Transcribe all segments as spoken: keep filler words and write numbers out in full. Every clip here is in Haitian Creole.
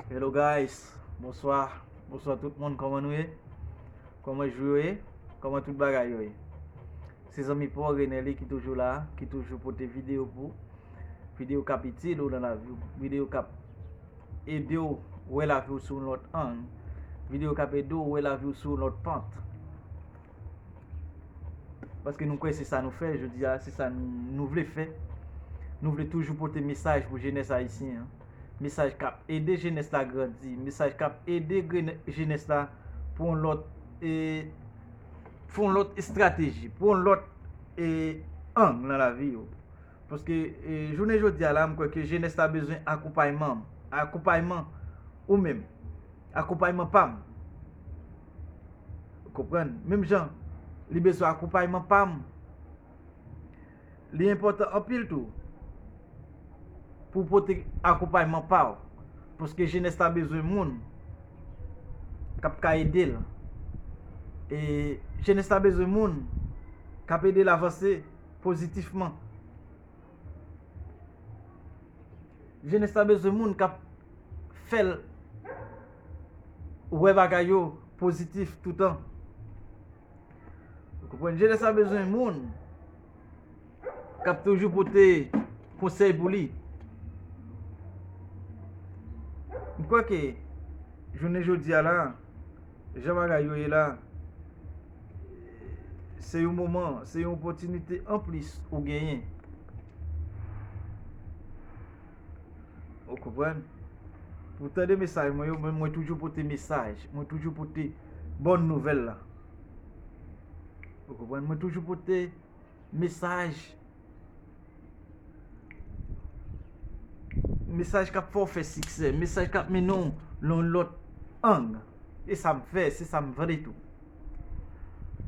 Hello guys, bonswa. Bonswa tout moun, kòman nou ye? Kòman jou yo ye? Kòman tout bagay yo ye? Se zanmi pa w Renelly ki toujou la, ki toujou pote videyo pou ou. Videyo k ap itil ou nan lavi w. Videyo k ap ede w wè lavi w sou yon lòt ang. Videyo k ap ede w wè lavi w sou yon lòt pant. Paske nou kwè se sa nou fè, jodi a, se sa nou, nou vle fè. Nou vle toujou pote mesaj pou jenès ayisyen an. Mesaj k ap ede jenès la grandi, mesaj k ap ede grenè-, jenès la pou yon lòt, e, pou yon lòt estrateji, pou yon lòt, e, ang nan lavi yo. Paske, e, jounen jodi a la, m kwè ke jenès la bezwen akonpayman m, akonpayman ou menm, akonpayman pa m. Ou konprann? Menm jan li bezwen akonpayman pa m, li enpòtan anpil tou pou w pote akonpayman pa w. Paske jenès la bezwen moun k ap ka ede l. E jenès la bezwen moun k ap ede l avanse pozitifman. Jenès la bezwen moun k ap fè l wè bagay yo pozitif toutan. Ou konprann? Jenès la bezwen moun k ap toujou pote konsèy pou li. M kwè ke jounen jodi a la, jan bagay yo ye la, se yon moman, se yon opòtinite anplis ou genyen. Ou konprann? Pou tande mesaj mwen yo, mwen, mwen toujou pote mesaj. Mwen toujou pote bòn nouvèl la. Ou konprann? Mwen toujou pote mesaj. Mesaj k ap fè w fè siksè. Mesaj k ap mennen w nan yon lòt ang. E sa m fè, se sa m vle tou.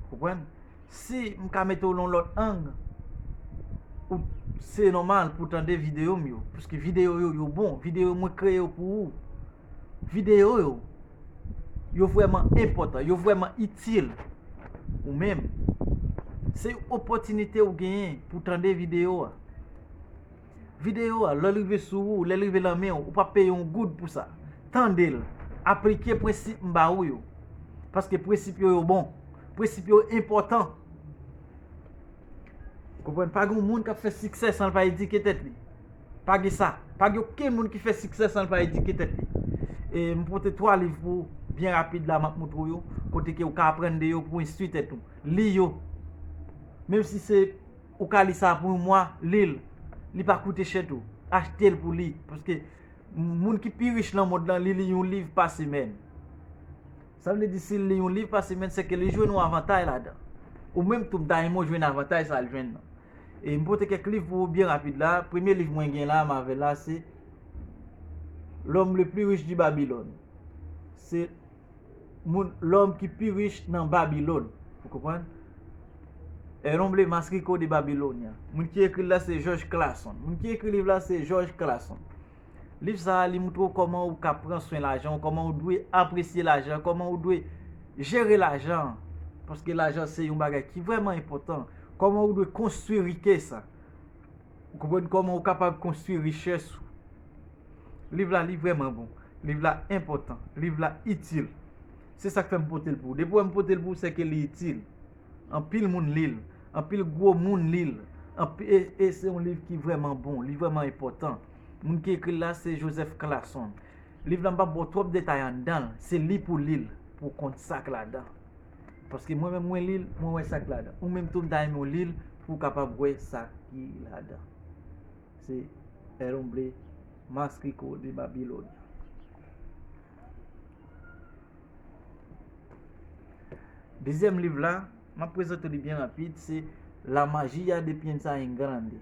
Konprann? Si m ka mete w nan yon lòt ang, ou, se nòmal pou w tande videyo m yo. Paske videyo yo, yo bon. Videyo mwen kreye yo pou ou. Videyo yo, yo vrèman enpòtan. Yo vrèman itil ou menm. Se yon opòtinite ou genyen pou tande videyo a. Videyo a, lè l rive sou ou, lè l rive nan men w, ou p ap peye yon goud pou sa. Tande l. Aplike prensip m ba ou yo. Paske prensip yo, yo bon. Prensip yo enpòtan. Konprann? Pa gen moun k ap fè siksè san l pa edike tèt li. Pa gen sa. Pa gen okenn moun ki fè siksè san l pa edike tèt li. E m pote twa liv pou ou, byen rapid la, m ap montre w yo, kote ke ou ka aprann de yo pou enstwi tèt ou. Li yo. Menm si se ou ka li sa pou yon mwa, li l. Li pa koute chè tou. Achte l pou li. Paske moun ki pi rich nan mond lan, li li yon liv pa semèn. Sa vle di, si l li yon liv pa semèn, se ke li jwenn yon avantaj ladan. Ou menm tou, m ta renmen w jwenn avantaj sa l jwenn nan. E m pote kèk liv pou ou byen rapid la. Premye liv mwen gen la, m avè l la, se L'homme le plus riche du Babylone. Se moun, lòm ki pi rich nan Babilòn. Ou konprann? El hombre más rico de Babilonia. Moun ki ekri l la se George Clason. Moun ki ekri liv la se George Clason. Liv sa a, li montre w kòman ou ka pran swen lajan w, kòman ou dwe apresye lajan, kòman ou dwe jere lajan. Paske lajan se yon bagay ki vrèman enpòtan. Kòman ou dwe konstwi richès sa. Ou konprann kòman ou kapab konstwi richès ou. Liv la, li vrèman bon. Liv la enpòtan. Liv la itil. Se sa k fè m pote l pou ou. Depi w wè m pote l pou ou, se ke li itil. Anpil moun li l. Anpil gwo moun li l. Anpi-, e, e se yon liv ki vrèman bon. Li vrèman enpòtan. Moun ki ekri l la, se Joseph Clason. Liv la, m p ap ba w twòp detay anndan l. Se li pou li l, pou w konn sa k ladan. Paske mwen menm, mwen li l, mwen wè sa k ladan. Ou menm tou, m ta renmen w li l pou w kapab wè sa ki ladan. Se El hombre más rico de Babilonia. Dezyèm liv la, m ap prezante li byen rapid, se La magia de piensa en grande.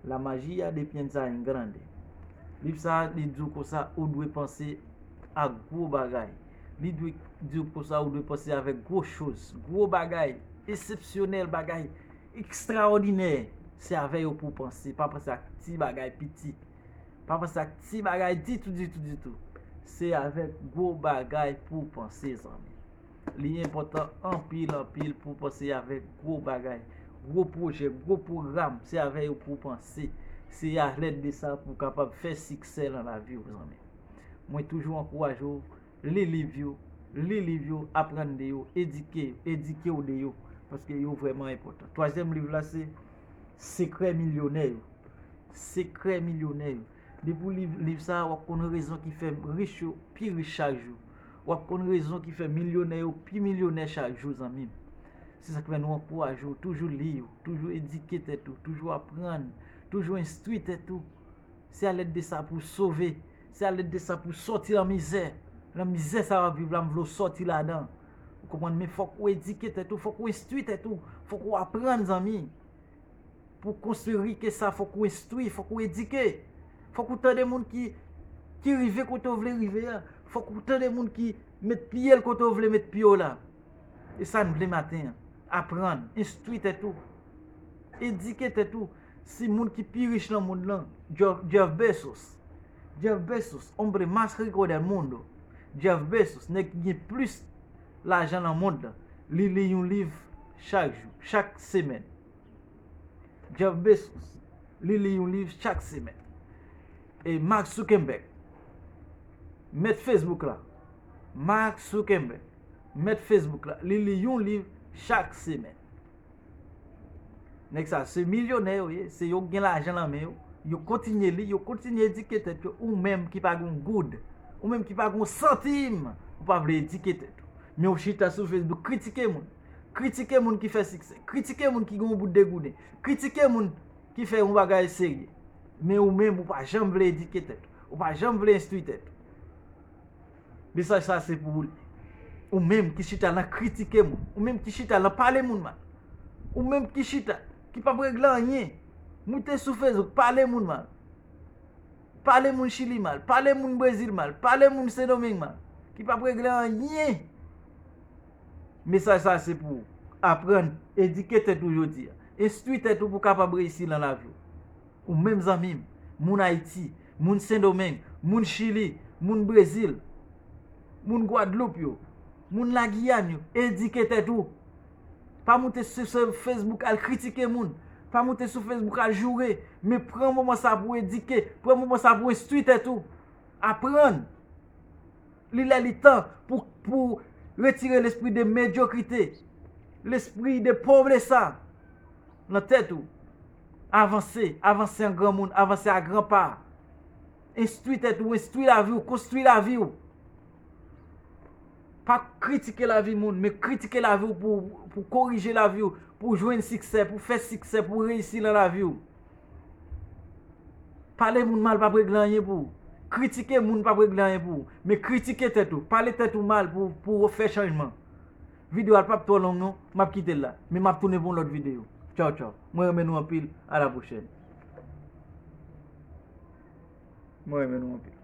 La magia de piensa en grande. Liv sa a, li di w konsa, ou dwe panse ak gwo bagay. Li dwe di w konsa, ou dwe panse avèk gwo choz, gwo bagay, eksepsyonèl, bagay ekstraòdinè. Se avè yo pou w panse. Pa panse ak ti bagay piti. Pa panse ak ti bagay ditou, ditou, ditou. Se avèk gwo bagay pou w panse, zanmi. Li enpòtan anpil, anpil pou w panse avèk gwo bagay, gwo pwojè, gwo pwogram. Se avè yo pou w panse. Se alèd de sa pou w kapab fè siksè nan lavi w, zanmi. Mwen toujou ankouraje w, li liv yo, li liv yo, aprann de yo, edike, edike w de yo, paske yo vrèman enpòtan. Twazyèm liv la se Sekrè Milyonè yo. Sekrè Milyonè yo. Depi w li liv sa a, w ap konn rezon ki fè rich yo pi rich chak jou. W ap konn rezon ki fè milyonè yo pi milyonè chak jou, zanmi m. Se sa k fè nou ankouraje w, toujou li yo, toujou edike tèt ou, toujou aprann, toujou enstwi tèt ou. Se alèd de sa pou w sove. Se alèd de sa pou w sòti nan mizè. Nan mizè sa w ap viv la, m vle w sòti ladan. Ou konprann? Men fòk ou edike tèt ou, fòk ou enstwi tèt ou, fòk ou aprann, zanmi. Pou w konstwi rike sa, fòk ou enstwi, fòk ou edike. Fòk ou tande moun ki, ki rive kote w vle rive a. Fòk ou tande moun ki met pye l kote w vle met pye w la. E sa n vle maten an. Aprann, enstwi tèt ou. Edike tèt ou. Si moun ki pi rich nan mond lan, Jeff, Jeff Bezos. Jeff Bezos, hombre más rico del mundo. Jeff Bezos, nèg ki gen plis lajan nan mond lan. Li li yon liv chak jou, chak semèn. Jeff Bezos, li li yon liv chak semèn. E Mark Zuckerberg, mèt Facebook la. Mark Zuckerberg, mèt Facebook la. Li li yon liv chak semèn. Nèg sa, se milyonè yo ye, se yo k gen lajan nan men yo. Yo kontinye li, yo kontinye edike tèt yo. Ou menm ki pa gen yon goud, ou menm ki pa gen yon santim, ou pa vle edike tèt ou. Men ou chita sou Facebook, kritike moun. Kritike moun ki fè siksè. Kritike moun ki gen yon bout degouden. Kritike moun ki fè yon bagay serye. Men ou menm, ou pa janm vle edike tèt ou. Ou pa janm vle enstwi tèt ou. Mesaj sa se pou ou. Ou menm ki chita nan kritike moun. Ou menm ki chita nan pale moun mal. Ou menm ki chita, ki p ap regle anyen. Moute sou Facebook, pale moun mal. Pale moun Chili mal. Pale moun Brezil mal. Pale moun Sendomeng mal. Ki p ap regle anyen. Mesaj sa se pou ou. Aprann, edike tèt ou jodi a. Enstwi tèt ou pou w kapab reyisi nan lavi w. Ou menm zanmi m, moun Ayiti, moun Sendomeng, moun Chili, moun Brezil, moun Gwadloup yo, moun Lagiyàn yo, edike tèt ou. Pa moute sou, sou Facebook al kritike moun. Pa moute sou Facebook al joure. Men pran moman sa pou w edike. Pran moman sa pou w enstwi tèt ou. Aprann. Li lè li tan pou, pou retire lespri de medyokrite, lespri de pobresa nan tèt ou. Avanse, avanse an granmoun, avanse a gran pa. Enstwi tèt ou, enstwi lavi w, konstwi lavi w. Pa kritike lavi moun, men kritike lavi w pou, pou korije lavi w, pou jwenn siksè, pou fè siksè, pou reyisi nan lavi w. Pale moun mal p ap regle anyen pou ou. Kritike moun p ap regle anyen pou ou. Men kritike tèt ou. Pale tèt ou mal pou, pou w fè chanjman. Videyo a p ap twò long non. M ap kite l la. Men m ap tounen pou yon lòt videyo. Tchaw, tchaw. Mwen renmen nou anpil. A la pwochèn. Mwen renmen nou anpil.